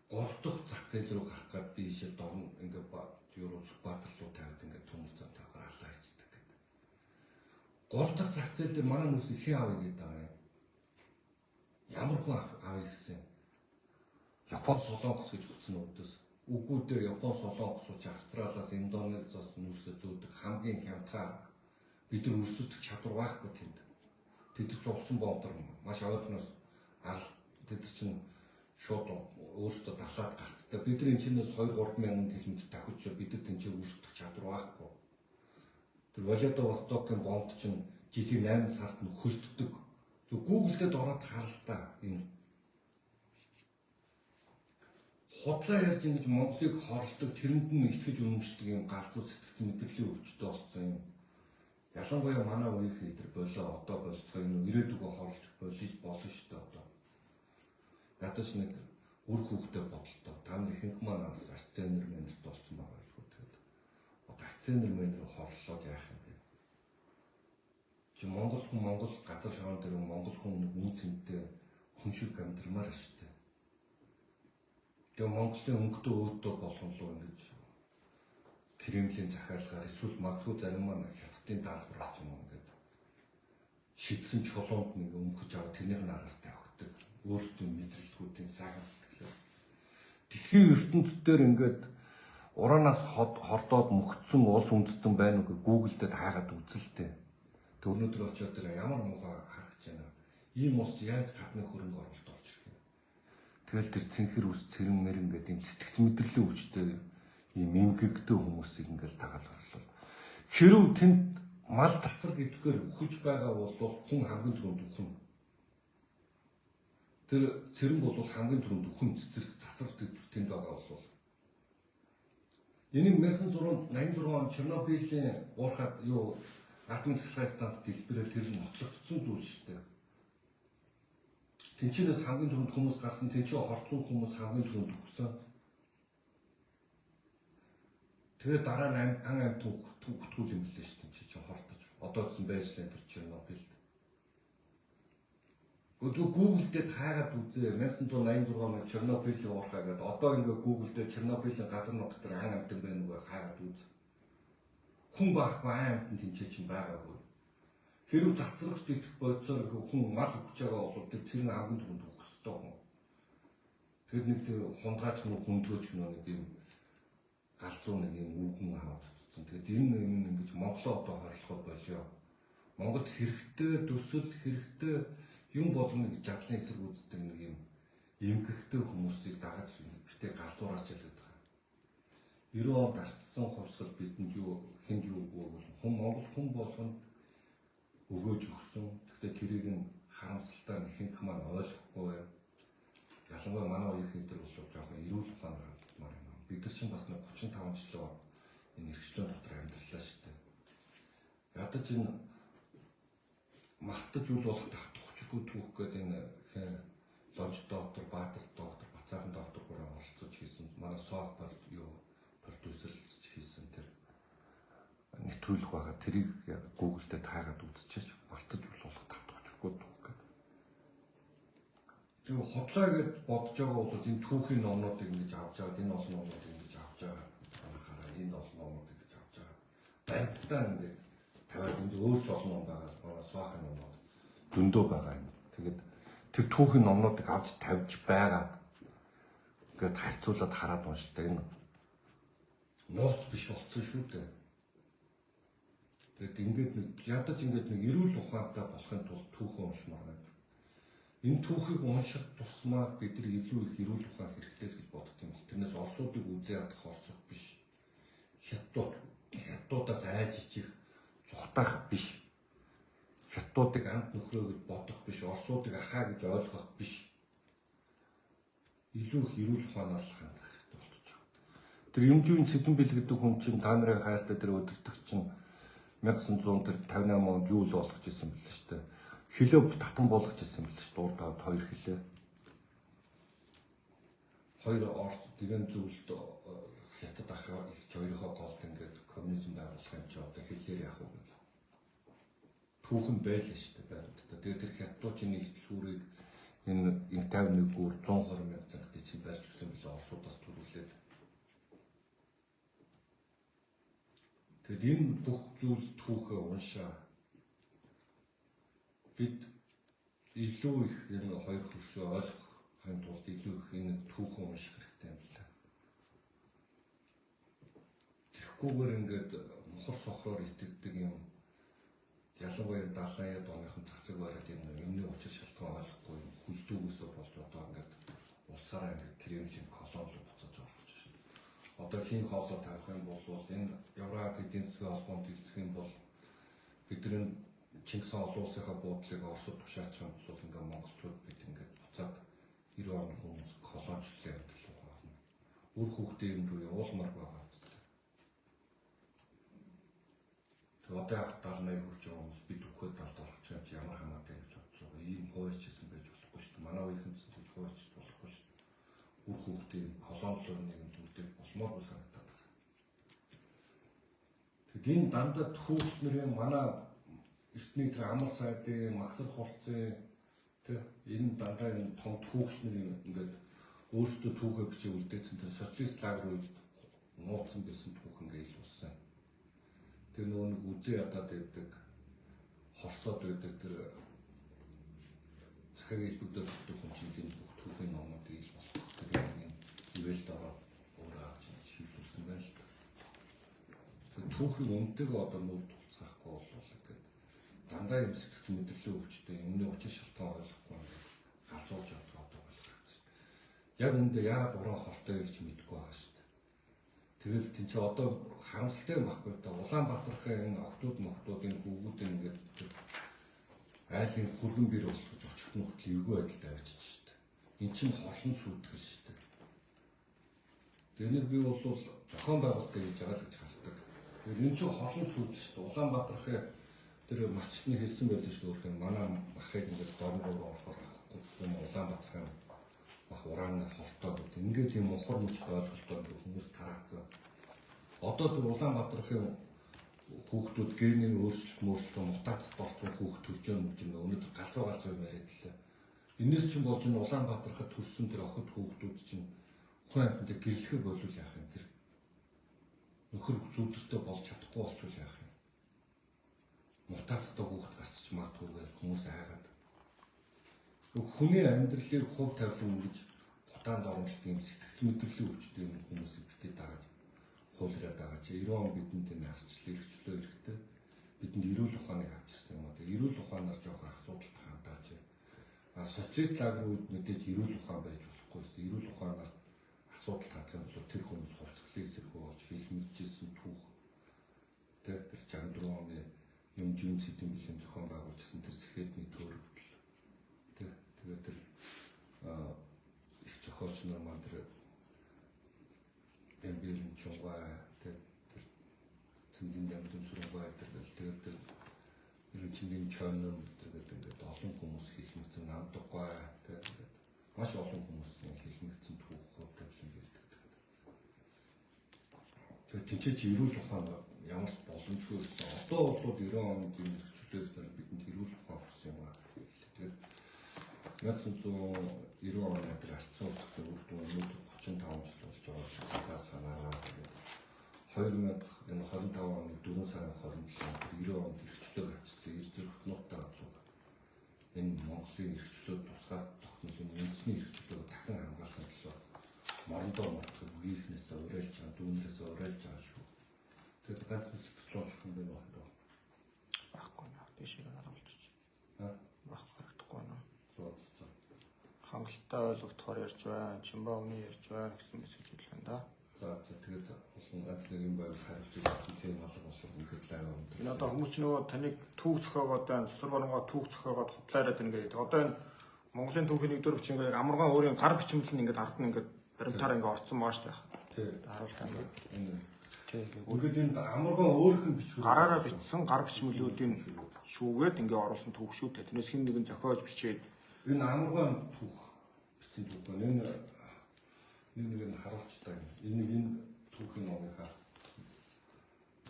A: Гурав дахь зах зээл рүү гарах гээд би ийшээ дорн ингээ юу Сүхбаатар руу тавиад ингээ төмөр зам тавихаар алаа хийдэг гэдэг. Гурав дахь зах зээл дээр манай нүүрсийг хэн авъя гэдэг байгаа юм. Ямар хүн авъя гэсэн юм. Япон Солонгос гэж утсан үүдээс. Үгүй дээ Япон Солонгос ч Австралиас Индонезиас нүүрсээ зөөдөг хамгийн хямдхаа бид нар өрсөлдөх чадвар байхгүй тэнд. Тэд ч улсан бомтор маш ойрхоноос арал тэд чинь шууд өөрсдөө далаад гарцтай. Бид нар энэ чинээс 2-3 мянган км давхиж бид нар тэнцээ өрсөлдөх чадвар байхгүй. Тэр Владивостокын бомб чинь жилийн 8 сард нь хөлддөг. Зөв Google дээр ороод харал та энэ худлаа ярьж ингэж Монголыг хорлдог, тэрэнд нь итгэж үнэмшдэг юм галзуу сэтгэц мэдрэлийн өвчтөй болсон юм. Ялангуяа манай үеийнхэн эдэр болоо одоо болцгоо энэ ирээдүгөө хорлож болиж болно шүү дээ одоо. Ядаж нэг үр хүүхдээ бодолтой. Та нар ихэнх маань бас Альцгеймер мэнэрт болсон байгаа байлгүй. Тэгээд одоо Альцгеймер мэнэр хорлолоод яах юм бэ? Чи Монгол хүн Монгол газар шоон дээр Монгол хүн нэг үн цэнтэй хүн шиг амьдрмаар шүү дээ. Тэгээ Монголын өнгөтэй өөдөө болгон руу ингэж Кремлийн захиалгаар эсвэл магадгүй зарим маань Хятадын даалгавраар ч юм уу ингээд шидсэн чулуунд нэг өмхөж аваад тэрнийх нь араас тавигддаг. Өөрсдийн мэдрэлтгүүдийн сайхан сэтгэлээр. Дэлхийн ертөнц дээр ингээд ураанаас хордоод мөхцөн улс үндэстэн байна уу гэж Google дээр хайгаад үзэлтэй. Тэг өнөөдөр очиод тэр ямар муухай харагдаж байна. Ийм улс яаж гадны хөрөнгө оруулалт орж ирэх юм. Тэгэл тэр цэнхэр ус цэрэн мэрэн гэдэг юм сэтгэц мэдрэлийн өвчтэй ийм эмгэгдэн хүмүүсийг ингээл дагаал орлоо. Хэрв тэнд мал цацар гэдгээр үхэж байгаа бол хүн хамгийн түрүүнд үхэн. Тэр цэрэн бол хамгийн түрүүнд үхэн цэцэр цацар гэдэг тэнд байгаа бол энийг 1986 он Чернобылийн уурхад юу атомын цахилгаан станц дэлбэрээр тэр нь нотлогдсон зүйл шүү дээ. Тэнчнээс хамгийн түрүүнд хүмүүс гарсан, тэнцээ хорцсон хүмүүс хамгийн түрүүнд үхсэн. Тэгээ дараа нь ан амт өгтгүүл юм лээ шүү дээ. Чи хортож. Одоо гэсэн байжлаа тэр Чернобыль. Гэхдээ Google дээр хайгаад үзээ 1986 оны Чернобылийн уурхай гэдэг. Одоо ингээ Google дээр Чернобылийн газар нутаг дээр ан амтан байна уу хайгаад үз. Хүн байхгүй айн амьтан тэнцээ чинь байгаагүй. Хэрв цацрагч идэх бодисоор хүн мал өгч байгаа бол тэр цэрэн хамгийн түрүүнд өгөх ёстой хүн. Тэр нэг тэр хундгаач мөн хүндгөөч мөн нэг юм галзуу нэг юм үгэн аваад утсан. Тэгээд энэ юм ингэж Монголоо одоо хорлоход болио. Монголд хэрэгтэй төсөл хэрэгтэй юм болгоно гэж жадлын эсрэг үздэг нэг юм эмгэгтэй хүмүүсийг дагаж битээ галзуураач л гэдэг. 90 онд арчсан хувьсгал бидэнд юу хүнд юу өгөөг бол хүн Монгол хүн болгонд өгөөж өгсөн. Гэхдээ тэрийг нь харамсалтай нь ихэнх маань ойлгохгүй байна. Ялангуяа манай үеийнхэн дээр бол жоохон эрүүл ухаанаар хандмаар юм. Бид нар чинь бас нэг 35 жилийн энэ эрхчлөөний дотор амьдралаа шүү дээ. Ядаж энэ мартаж үл болох татвчгүй түүх гэдэг энэ лонж доктор, Баатар доктор, Бацаахан доктор гурав оролцож хийсэн. Манай СОХ юу продюсерлж хийсэн тэр нэвтрүүлэг байгаа. Тэрийг Google дээр таагаад үзчихэж мартаж үл болох татвчгүй түүх гэдэг. Тэр хотлоо гэд бодож байгаа бол энэ түүхийн номнуудыг ингэж авч аваад энэ олон номнуудыг ингэж авч байгаа. Хараа энэ олон номнуудыг ингэж авч байгаа. Баримттай ингээд тавиад энд өөр ч олон ном байгаа. Манай СОХ-ын номнууд зөндөө байгаа юм. Тэгээд тэр түүхийн номнуудыг авч тавьж байгаа. Ингээд харьцуулаад хараад уншдаг энэ нууц биш болсон шүү дээ. Тэгээд ингээд нэг ядаж ингээд нэг эрүүл ухаантай болохын тулд түүхэн уншмаар байна. Энэ түүхийг унших тусмаа бид нар илүү их эрүүл ухаан хэрэгтэй л гэж боддог юм. Тэрнээс орсуудыг үзээ ядах орсох биш. Хятадуудаас айж ичих зүхтаах биш. Хятадуудыг амт нөхрөө гэж бодох биш, орсуудыг ахаа гэж ойлгох биш. Илүү их эрүүл ухаанаас л хандах хэрэгтэй болчихж байгаа. Тэр Юмжүүн Цэдэнбэл гэдэг хүн чинь та нарын хайртай тэр өдөртөгч чинь 1958 онд юу л болгож исэн бэлээ шүү дээ. Хилээ татан болгож исэн бэлээ шүү дээ. Урд авд хоёр хилээ. Хоёр Орос гэрэн зөвлөлт хятад ах их хоёрынхоо голд ингээд коммунизм байгуулах юм чи одоо хэлээр яах вэ гэх. Түүхэн байлаа шүү дээ баримттай. Тэгээд тэр хятадуудын нэгтлүүрийг энэ 51 гүр 120 мянга цагтыг чи барьж өгсөн билээ Оросуудаас төрүүлээд. Тэгэд энэ бүх зүйл түүхээ уншаа. Бид илүү их энэ хоёр хөршөө ойлгохын тулд илүү их энэ түүхээ унших хэрэгтэй юм байна. Тэгэхгүйгээр ингээд мухар сохроор итгэдэг юм ялангуяа 70-аад оныхон засаг бариад энэ юмны учир шалтгаан ойлгохгүй юм хүлдүүгээсээ болж одоо ингээд улсаараа ингээд Кремлийн колон руу буцаж орох гэж байна. Одоо хийн хоолой тавих юм бол энэ Еврази эдийн засгийн холбоонд хэлцэх юм бол бидний Чингис хаан олон улсынхаа буудлыг Оросд тушаачих юм бол ингээд монголчууд бид ингээд буцаад 90 оны хүмүүс колоничлын амьдрал руу орно. Үр хүүхдээ юм руу явуулмаар байгаа үстэй. Тэгээ одоо яг 70 80 хүрч байгаа хүмүүс бид үхээд талд орох юм чи ямар хамаатай гэж бодож байгаа. Ийм хуульчилсан байж болохгүй шүү дээ. Манай үеийнхэн ч тэгж хуульчилж болохгүй шүү дээ. Үр хүүхдээ колоничлын нэг зүгтээ болмооргүй санагдаад байна. Тэгэд энэ дандаа түүхч нарын манай эртний тэр амар сайдын магсар хурцын тэ энэ дандаа энэ том түүхч нарын ингээд өөрсдөө түүхээ бичиж үлдээсэн тэр социалист лагер үед нууцсан байсан түүх ингээд ил болсон. Тэр нөгөө нэг үзээ ядаад байдаг хорсоод байдаг тэр захиаг элбэгдэл хүн чинь энэ бүх түүхийн номууд ил болох тэр нэг ивэл дороо өөрөө авч шийдвэрсэн байна л да. Тэр түүхийн үнэтэйгээ одоо нүүр тулцгаахгүй бол ингээд дандаа юм сэтгцэн мэдрэлийн өвчтэй юмны учир шалтгаан ойлгохгүй ингээд галзуурч явдаг одоо болох хэрэгтэй. Яг үүндээ яагаад уран хортой гэж мэдэхгүй байгаа шүү дээ. Тэгэл тэн чи одоо харамсалтай юм баггүй та Улаанбаатарын энэ охтууд мохтууд энэ хүүгүүдийн ингээд айлын хүргэн бэр болгож очих нь хүртэл эвгүй байдалд авчиж шүү дээ. Эн чинь хорлон сүйтгэл шүү дээ. Тэрнийг би бол зохион байгуулалтаа хийж байгаа л гэж хардаг. Тэгэхээр энэ чинь хорлон сүйтгэл шүү дээ. Улаанбаатарын тэр мачтны хэлсэн байлээ шүү дээ. Өөрхөн манай махыг ингээд дорногоор орохоор авахгүй юм Улаанбаатарын мах урааны хортой гэдэг. Ингээд юм мухар мөчд ойлголтоор ингээд хүмүүс тараацсан. Одоо тэр Улаанбаатарын хүүхдүүд генийн өөрчлөлт мөрчлөлт мутацид орсон хүүхд төрж байгаа юм чинь өнөөдөр галзуу галзуу юм яриад лээ. Энэс чинь болж энэ Улаанбаатархад төрсэн тэр охид хүүхдүүд чинь хүн амьтанд гэрлэхэ болвол яах юм тэр. Нөхөр зүүдэртэй болж чадахгүй болчвол яах юм? Мутацтай хүүхэд гарч магадгүй гэж хүмүүс айгаад. Хүний амьдралыг хувь тавилан ингэж хутаанд оромжлох юм сэтгэл мэдрэлийн өвчтэй юм хүмүүсийг битээ дагаж хуулиараа дагаж 90 он бидэнд энэ арчлал эрхчлөө эрэхтэй бидэнд эрүүл ухааныг авчирсан юм а. Тэгээ эрүүл ухаанаар жоохон асуудалд хандаач. А социалист лагерь үед мэдээж эрүүл ухаан байж болохгүйсэн. Эрүүл ухаанаар асуудал хандах юм бол тэр хүмүүс хувьсгалын эсэргүү болж хилмигдчихсэн түүх. Тэр 64 оны юм жин сэдвийн бэлэн зохион байгуулжсэн тэр сэхэдний төөрөгдөл. Тэр тэгээд тэр их зохиолч нар маань тэр Бэмбэрэн чунгай тэр цэндэн дамтан сүрэнгай тэр тэгээд тэр Эренчингийн чойнон тэр гэдэг ингээд олон хүмүүс хилмигдсэн намдаггүй тэр ингээд маш олон хүмүүсийн хилмигдсэн түүх хувь тавилан гэдэг. Тэгээд тэнцээч эрүүл ухаан ямар ч боломжгүй байсан. Одоо бол 90 онд юм эрхчлөөснөр бидэнд эрүүл ухаан авсан юм аа. Тэгээд 1990 оны тэр алдсан улсын үр дүн өнөөдөр 35 жил болж байгаа санаараа. Тэгээд 2025 оны 4 сарын 27-нд 90 онд эрхчлөөг авчирсан эр зүрх нуутай цуг. Энэ Монголын эрхчлөө тусгаар тогтнолын үндэсний эрхчлөөг дахин хамгаалахын төлөө морондоо мортохыг үеийнхнээсээ уриалж байгаа, дүүнрээсээ уриалж байгаа шүү. Тэгээд ганц сэтгэл унших юм байна уу?
B: Байхгүй наа. Дээшээ харуулчих.
A: Аа,
B: Байхгүй харагдахгүй байна.
A: зөө зөө.
B: Хангалттай ойлгогдохоор ярьж байна. Чимба өмнө ярьж байна гэсэн мессеж үлгэн да.
A: За за тэгээд олон ганц нэг юм байвал хариулж өгсөн тийм алга болох үнэхээр лайв өндөр.
B: Энэ одоо хүмүүс ч нөгөө таныг түүх зохиогоод байна. Сусар баруунгаа түүх зохиогоод худлаа яриад байна гэдэг. Одоо энэ Монголын түүхийн нэгдүгээр бичиг ингээд амаргаан өөрийн гар бичмэл нь ингээд ард нь ингээд баримтаараа ингээд орцсон байгаа шүү дээ.
A: Тий.
B: Харуултаа ингээд.
A: Энэ
B: Тий ингээд
A: Ингээд энд амаргаан өөрөх нь бичвэр
B: гараараа бичсэн гар бичмэлүүдийн шүүгээд ингээ оруулсан түүх шүү дээ. Тэрнээс хэн нэгэн зохиож бичээд
A: Энэ амаргаан түүх бичсэн түүх байна. Энэ нэг нэг нь харуулч та юм. Энэ нэг энэ түүхийн номыг хар.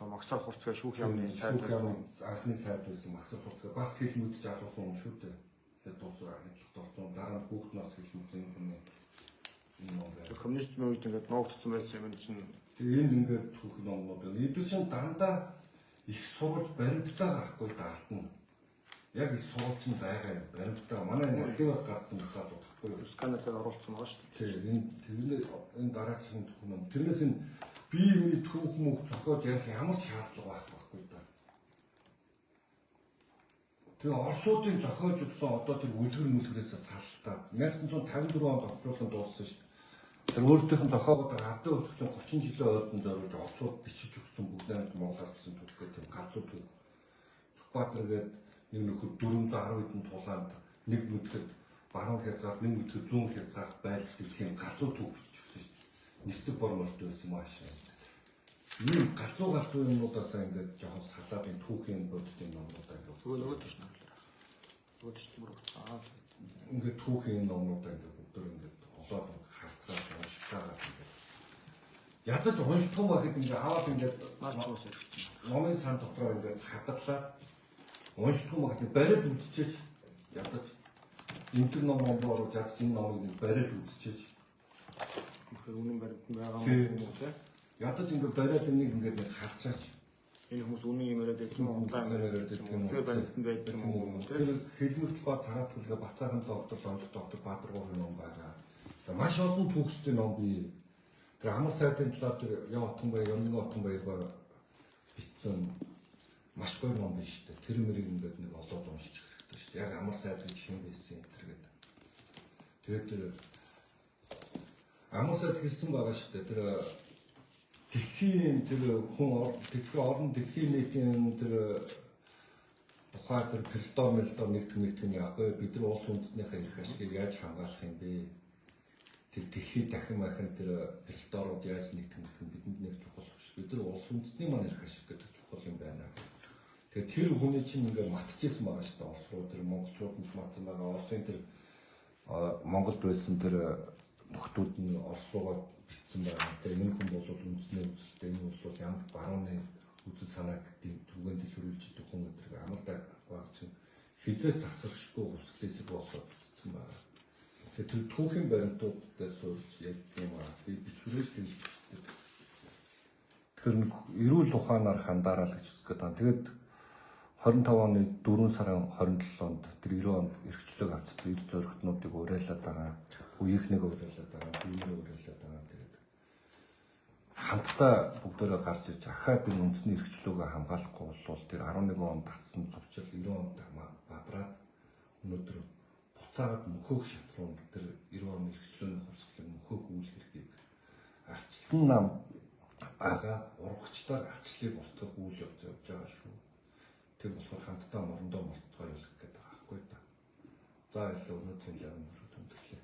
B: Магсар хурцгаа шүүх яамны сайд
A: Шүүх
B: байсан.
A: яамны анхны сайд байсан Магсар хурцгаа бас хэлмэгдэж алуулсан юм шүү дээ. Тэгээд дуусаа хяналт орсон. Дараа нь хүүхднээс хэлмэгдсэн энэ хүний энэ ном байна.
B: Коммунизмын үед ингээд ноогдсон байсан юм чинь
A: Тэгээ энд ингээд түүхийн номнууд байна. Эдгээр чинь дандаа их сурвалж баримттай гарахгүй даалтна. Яг их сурвалж нь байгаа юм. Баримттай. Манай энэ архиваас гарсан материалууд байхгүй юу?
B: сканер дээр оруулсан байгаа шүү дээ.
A: Тэгээ энэ тэрний энэ дараагийн түүх ном. Тэрнээс энэ бие миний түүх мөх зохиож ярих ямар ч шаардлага байх байхгүй да. Тэгээ Оросуудын зохиож өгсөн одоо тэр үлгэр мүлгэрээс салалтаа 1954 онд орчуулсан дууссан шүү дээ. Тэр өөрсдийнх нь зохиогоод байгаа ардын өвсгөлийн 30 жилийн ойдон зориулж Оросууд бичиж өгсөн бүгд найрамд Монгол улсын түүхтэй тийм галзуу түүх. Сүхбаатар гээд нэг нөхөр 410 хэдэн тулаанд нэг нүдгэд баруун хязгаар нэг нүдгэд зүүн хязгаарт байлцдаг тийм галзуу түүх бичиж өгсөн шүү дээ. Нисдэг бор морт байсан маш. Ийм галзуу галзуу юмнуудаасаа ингээд жоохон салаад энэ түүхийн бодитын номнуудаа ингээд
B: Нөгөө нөгөө тийш наглаа. Нөгөө тийш бүр аа
A: ингээд түүхийн номнуудаа ингээд бүгд ингээд олоод харцгаад уншицаагаад ингээд ядаж уншдах юм ба гэхэд ингээд аваад ингээд
B: наач уус хэрэгцсэн.
A: номын сан дотроо ингээд хадгалаад уншдах юм ба гэхэд бариад үзчихэж ядаж энтер ном руу оруулж ядаж энэ номыг нэг бариад үзчихэж
B: Тэгэхээр үнэн баримт нь байгаа
A: Тий.
B: юм уу те?
A: ядаж ингээд бариад энийг ингээд нэг харчаач
B: Энэ хүмүүс үнэн юм яриад байдаг юм уу? Онлайн яриад байдаг юм уу? Тэгэхээр баримт нь байдаг юм уу те?
A: Тэр хэлмэгдэл ба цараатгалгаа Бацаахан доктор, Донцог доктор Баатаргуугийн ном байгаа. Тэгээ маш олон түүхчдийн ном бий. Тэр амар сайдын талаар тэр Яв Отгонбаяр, Ямнгийн Отгонбаяргаар бичсэн маш гоё ном биш үү? Тэр мөрийг ингээд нэг олоод уншиж хэрэгтэй шүү дээ. Яг амар сайд гэж хэн байсан юм тэр гэдэг. Тэгээд тэр амар сайд хэлсэн байгаа шүү дээ. Тэр дэлхийн тэр хүн дэлхийн орон дэлхийн нийтийн тэр тухай тэр Пелдор мелдор нэгтгэх нэгтгэх нь яах вэ? Бид нар улс үндэснийхээ эрх ашигыг яаж хамгаалах юм бэ? Тэр дэлхийд дахин махин тэр Пелдорууд яаж нэгтгэх нэгтгэх нь бидэнд нэг чухал биш. Бид нар улс үндэсний маань эрх ашиг гэдэг чухал юм байна. Тэгээд тэр хүний чинь ингээ матчихсан байгаа шүү дээ. Орос руу тэр монголчууд нь ч матсан байгаа. Оросын тэр Монголд байсан тэр нөхдүүд нь Орос руугаа битсэн байгаа. Тэгээ энэ хүн бол үндэсний үзэлтэй, энэ бол ямар барууны үзэл санааг түгээн дэлгэрүүлж идэг хүн гэдэг амар баг чинь хизээ засрашгүй хувьсгалын болоод битсэн байгаа. Тэгээ тэр түүхийн баримтууд дээр суурилж яг юм аа. Би бичвэрээс тэгж бичдэг. Тэгэхээр нэг эрүүл ухаанаар хандаараа л гэж үзэх гээд байна. Тэгээд 25 оны 4 сарын 27-нд тэр 90 онд эрхчлөөг авчирсан эр зоригтнуудыг уриалаад байгаа. Үеийнхнийг уриалаад байгаа, биенээ уриалаад байгаа. Тэгээд хамтдаа бүгдээрээ гарч ирж ахаад энэ үндэсний эрхчлөөгөө хамгаалахгүй бол тэр 11 онд татсан зурчил 90 онд бадраад өнөөдөр буцаагаад мөхөөх шат руу тэр 90 оны эрхчлөөний хувьсгалыг мөхөөх үйл хэргийг арчилсан нам байгаа ургачдаар арчлыг устгах үйл явц явж байгаа шүү. Тэр болохоор хамтдаа морондоо морцгоо явуулах гэдэг байгаа байхгүй да. За баярлалаа, өнөөдрийн лав өндөрлөө.